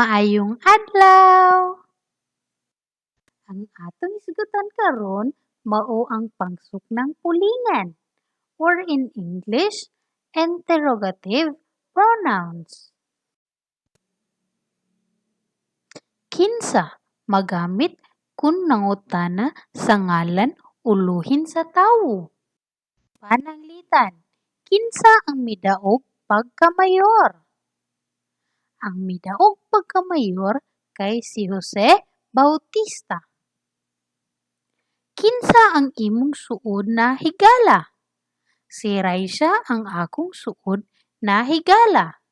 Maayong adlaw! Ang atong hisgutan karon mao ang pangsuknang pulingan, or in English, interrogative pronouns. Kinsa, magamit kon nangutana sa ngalan o luhin sa tawo. Pananglitan, kinsa ang midaog pagka-mayor? Ang midaog pagka-mayor kay si Jose Bautista. Kinsa ang imong suod na higala? Si Raisha ang akong suod na higala.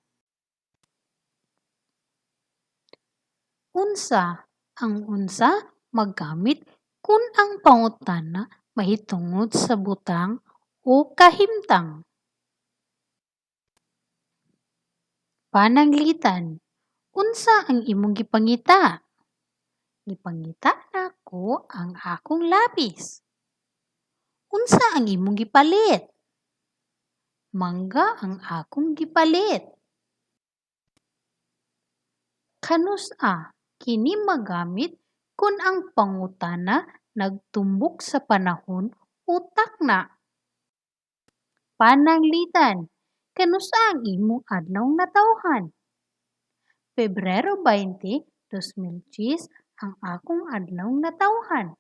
Unsa, ang unsa magamit kon ang pangutana mahitungod sa butang o kahimtang. Pananglitan, unsa ang imong gipangita? Gipangita nako ang akong lapis. Unsa ang imong gipalit? Mangga ang akong gipalit. Kanus-a, kini magamit kon ang pangutana nagtumbok sa panahon o takna. Pananglitan, kanus-a ang imong adlawng natawhan? Pebrero 20, 2010 ang akong adlawng natawhan.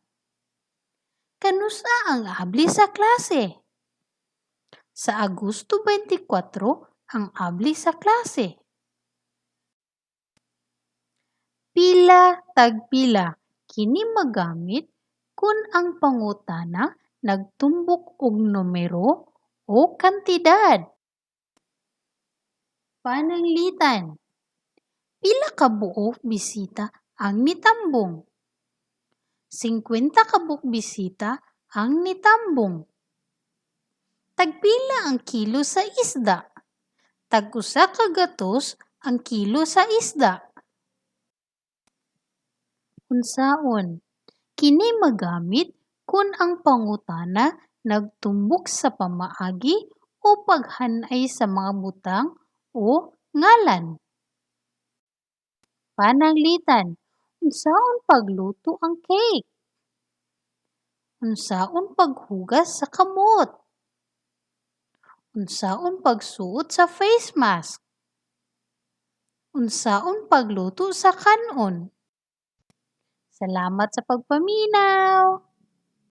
Kanus-a ang abli sa klase? Sa Agosto 24 ang abli sa klase. Pila tagpila, kini magamit kon ang pangutana nagtumbok og numero o kantidad. Pananglitan, pila ka buok bisita ang nitambong? 50 ka buok bisita ang nitambong. Tagpila ang kilo sa isda? Tag-usa ka gatos ang kilo sa isda. Unsaon, kini magamit kon ang pangutana nagtumbok sa pamaagi o paghan-ay sa mga butang o ngalan. Pananglitan, unsaon pagluto ang cake? Unsaon paghugas sa kamot? Unsaon pagsuot sa face mask? Unsaon pagluto sa kan-on? Salamat sa pagpaminaw!